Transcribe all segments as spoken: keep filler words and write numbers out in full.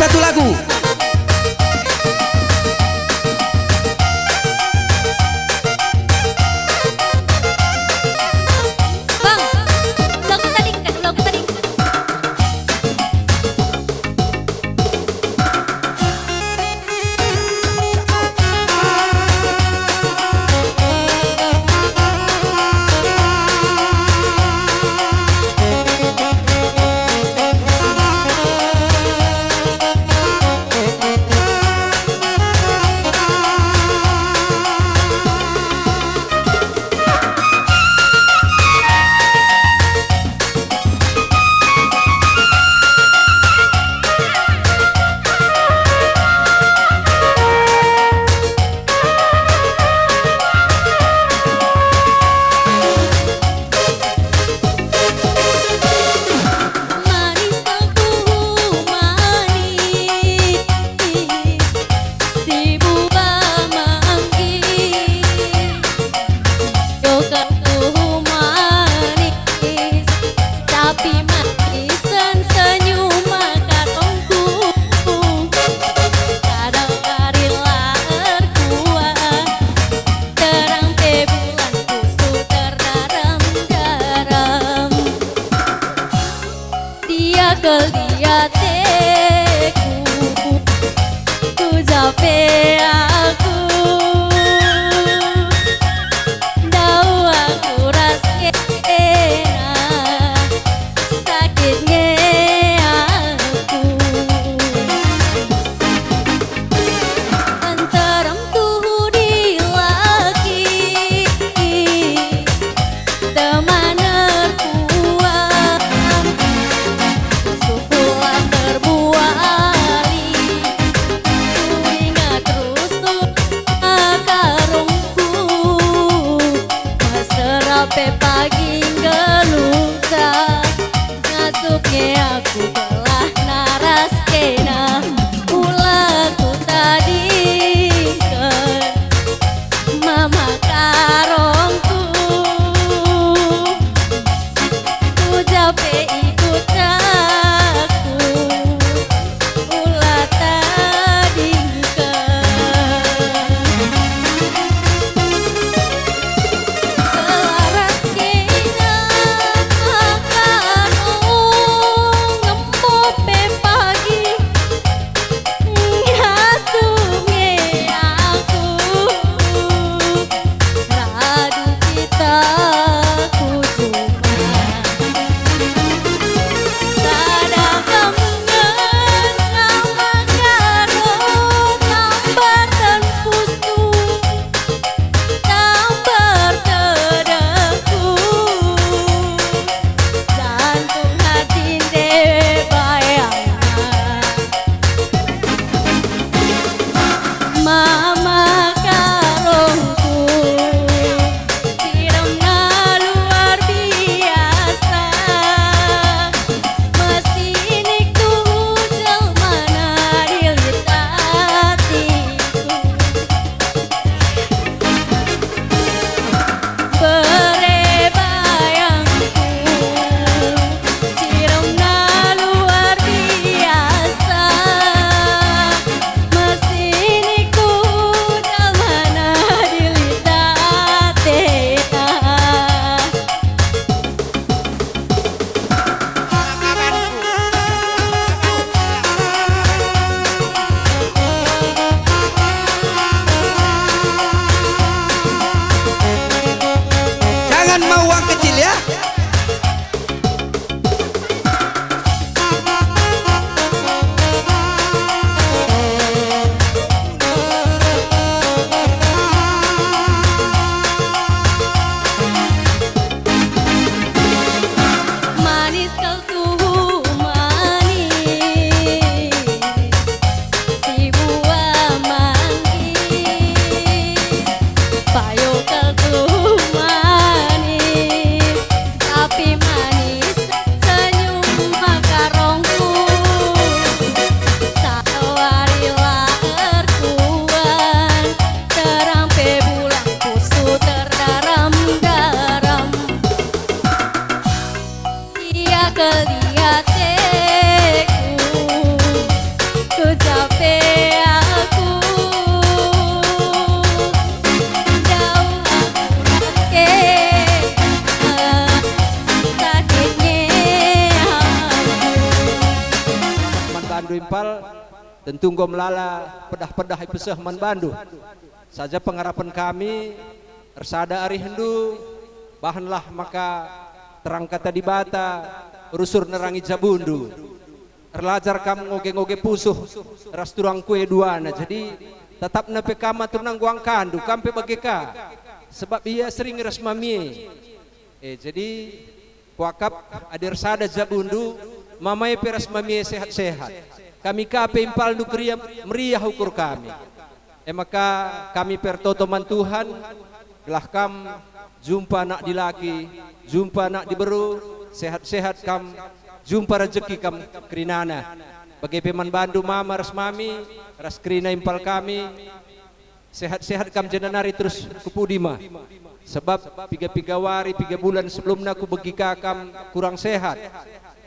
Satu lagu. Manis tuhu manis, si buba manggis. Yo kal tuhu manis, tapi manisen senyum maka tongku. Kadang kari la erkuah, terang pe bulan pusu terdarem-darem. Dia kal dia teku, ku jape aku, ndauh aku ras kena, sakit nge aku. Nterem tuhu dilaki, teman erkuah, sukulah terbuah ali. Kuingat terus Impal, tentu enggo melala pedah-pedah ipeseh man bandu. Saja pengarapen kami, ersada arihndu, bahanlah maka terang kata Dibata rusur nerangi jabundu. Erlajar kam ngoge-ngoge pusuh ras turangku e duana. Jadi, tatapna pe kam aturna enggo angkandu, kam pe bage ka. Sebab ia sering ras mami e. E, jadi, kuakap adi ersada jabundu, mama e pe ras mami e sehat-sehat. Kami ka pe impalndu keria meriah ukur kami. E maka kami pertoto man Tuhan, gelah kam jumpa anak dilaki, jumpa anak diberu, sehat-sehat kam, jumpa rejeki kam kerinana. Bage pe man bandu mama ras mami, ras kerina impal kami, sehat-sehat kam jenari terus ku pudi ma. Sebab piga-piga wari, piga bulan sebelumna kubegi ka kam kurang sehat.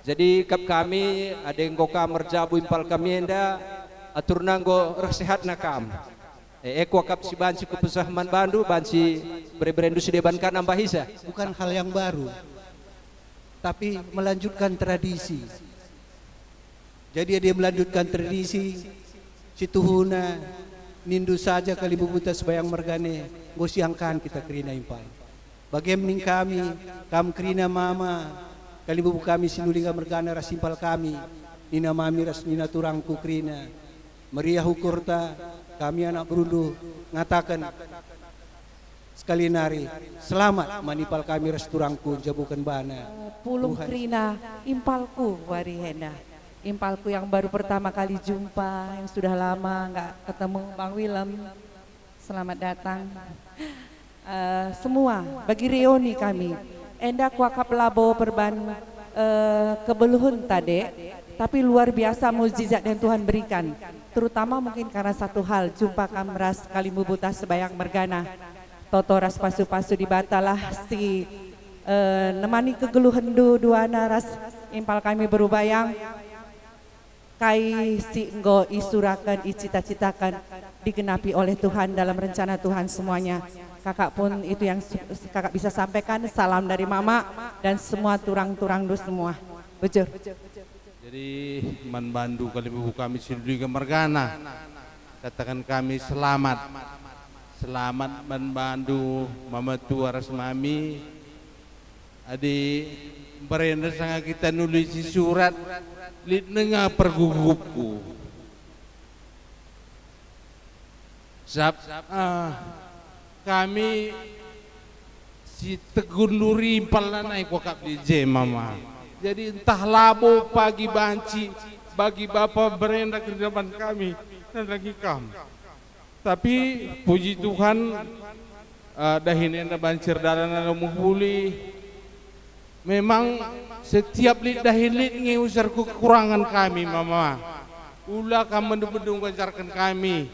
Jadi kap kami, adi enggo kam erjabu impal kami enda, aturna enggo reh sehatna kam. E, e kuakap si banci kupeseh man bandu, banci bere-berendu si deban ka nambahisa. Bukan hal yang baru, tapi melanjutkan tradisi. Jadi, adi melanjutkan tradisi, situhuna nindu saja kalimbubuta sembahyang mergana, enggo siangkan kita kerina impal. Bage ning kami, kam kerina mama, kalimbubu kami si nulingga mergana ras impal kami, nina mami ras nina turangku kerina. Meriah ukurta, kami anak berundu ngataken sekali nari, selamat man impal kami ras turangku njabuken bana. Pulung kerina impalku wari enda. Impalku yang baru pertama kali jumpa, yang sudah lama nggak ketemu, Bang Willem. Selamat datang. Eh, semua, bagi reuni kami. Enda kuakap labo perban, eh, kebeluhen tade, tapi luar biasa mujizat yang Tuhan berikan. Terutama mungkin karena satu hal, jumpa kam ras kalimbubuta sembahyang mergana. Toto ras pasu-pasu Dibatalah si, eh, nemani kegeluhenndu duana ras impal kami beru bayang. Kai si enggo isuraken, icita-citaken, digenapi oleh Tuhan dalam rencana Tuhan semuanya. Kakak pun itu yang su-, kakak bisa sampaikan. Salam dari Mama dan semua turang-turangndu semua. Bujur. Jadi, man bandu kalimbubu kami si nulingga mergana, kataken kami selamat. Selamat man bandu, Mama Tua ras Mami. Adi mbarenda sanga kita nulis si surat, lit denga pergugupku. Sab, ah, kami si tegun duri impal lanai kuakap di je, Mama. Jadi, ntah labo pagi banci bagi Bapa mbarenda kerinana man kami nandangi kam. Tapi puji Tuhan, eh, dahin enda banci erdalan enda mehuli. Memang setiap lit dahin lit nge usarku kekurangen kami, Mama. Ula kam mendung-mendung ngajarken kami.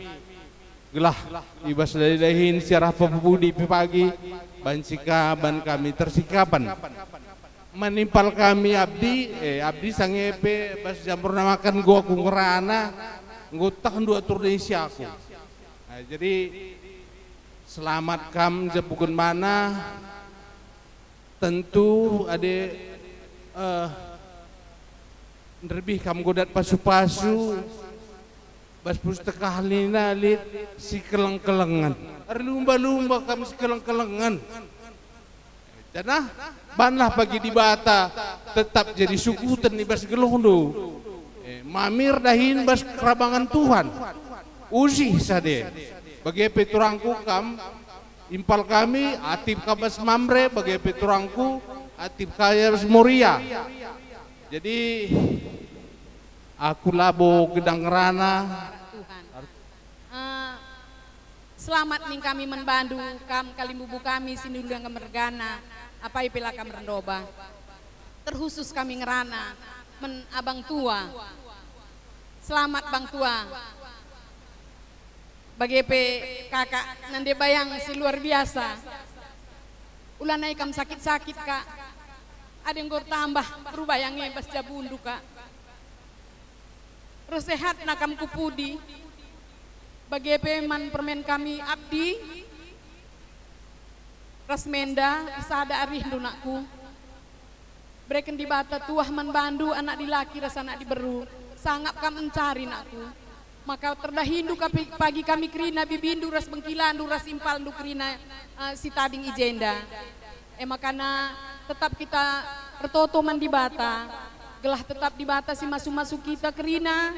Gelah i bas dahin-dahin si arah pepudi pagi banci ka ban kami tersikapen. Man impal kami Abdi, eh, Abdi sange pe bas jamburna makan enggo aku ngerana, enggo tehndu atur isi aku. Nah, jadi selamat kam njabuken bana. Tentu ade, eh, nderbih kam enggo dat pasu-pasu, bas pustaka nina lit si keleng-kelengen. Erlumba-lumba kam si keleng-kelengen. Janah banlah pagi Dibata tetap jadi sukuten i bas geluhndu. Eh, mamir dahin bas kerabangen Tuhan. Usih sade. Bage pe turangku kam, impal kami, atip ka bas Mamre, bage pe turangku, atip ka bas Moria. Jadi, aku labo gedang ngerana. Tuhan. Eh, selamat ning kami man bandu, kam kalimbubu kami si nulingga mergana, apai pe la kam erndoba. Terkhusus kami ngerana, men abang tua. Selamat, Bang Tua. Bage pe kakak nande bayang si luar biasa. Ulanai kam sakit-sakit, Kak. Adi enggo ertambah perubayan e bas jabundu, Kak. Reh sehatna kam ku pudi. Bage pe man permen kami Abdi. Ras menda, ersada arihndu nakku. Bereken Dibata tuah man bandu anak dilaki ras anak diberu. Sangap kam encari, nakku. Maka terdahindu kapi-, pagi kami kerina bibindu ras bengkilandu ras impalndu kerina, eh, si tading i jenda. E makana tetap kita ertoto man Dibata, gelah tetap Dibata si masu-masu kita kerina,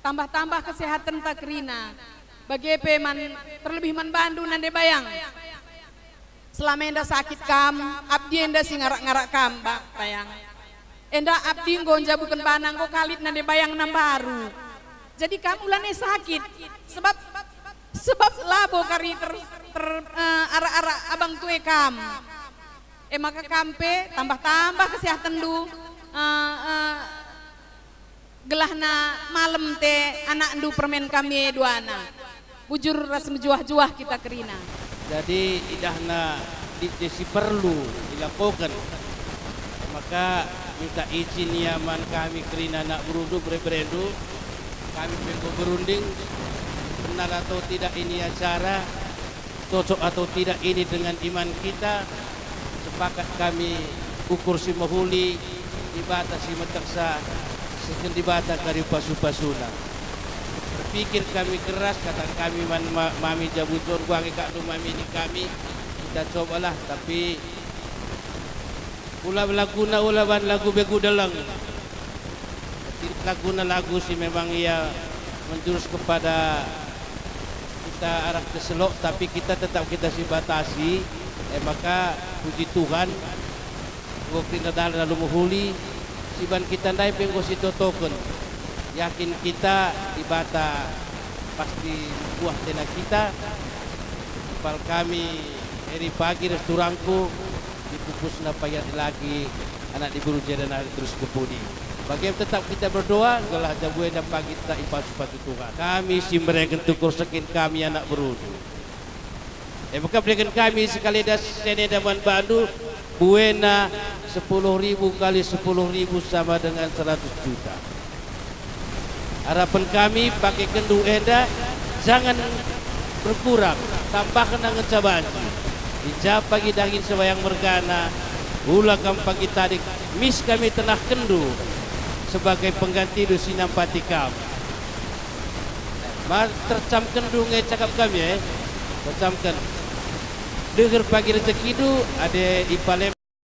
tambah-tambah kesehatenta kerina. Bage pe man, terlebih man bandu nande Bayang. Selama enda sakit kam, abdi enda si ngarak-ngarak kam, Ba-, Bayang. Enda abdi enggo njabuken bana enggo kalit nande Bayang Nambaru. Jadi kam ulana sakit, sebab, sebab labo kari ter-, ter-, eh, arak-arak abang tue kam. E maka kam pe tambah-tambah kesehatenndu, eh, eh, gelahna malem te anakndu permen kami e duana. Bujur ras mejuah-juah kita kerina. Jadi idahna lit je si perlu dilakoken. Maka minta izin ia man kami kerina anak berundu, bere-berendu. Kami pe enggo berunding, benar atau tidak ini acara, cocok atau tidak ini dengan iman kita, sepakat kami ukur si mehuli, Dibata si meteksa, seken Dibata kari pasu-pasuna. Berpikir kami keras, kata kami man ma-, mami jabu jon, kuange kak tu mami ni kami, kita cobalah, tapi ula laguna ula ban lagu begu deleng. Laguna lagu si memang ia menjurus kepada kita arah keselok, tapi kita tetap kita si batasi. E maka, puji Tuhan, enggo kerina dalan alu mehuli, si ban kita ndai pe enggo sitotoken. Yakin kita, Dibata pasti buah tena kita. Impal kami, Eri Pagi ras turangku, dipupusna payah lagi anak diberu jenda nari terus ke pudi. Bage tetap kita berdoa, gelah jabu enda pagi tetap ipasu-pasu Tuhan. Kami si mereken tukur sekin kami anak berundu. E maka bereken kami sekali das senenda man bandu, buena sepuluh ribu kali sepuluh ribu sama dengan seratus juta. Harapen kami pakekenndu enda, jangan berkurang, tambahkenna ngenca banci. I ja pagi daging sembayang mergana, ula kam pagi tading, mis kami tenahkenndu sebagai penggantindu si nampati kam. Ma, tercamkenndu nge cakap kami, eh? Tercamken. Deher pagi rejekindu, adi ipalem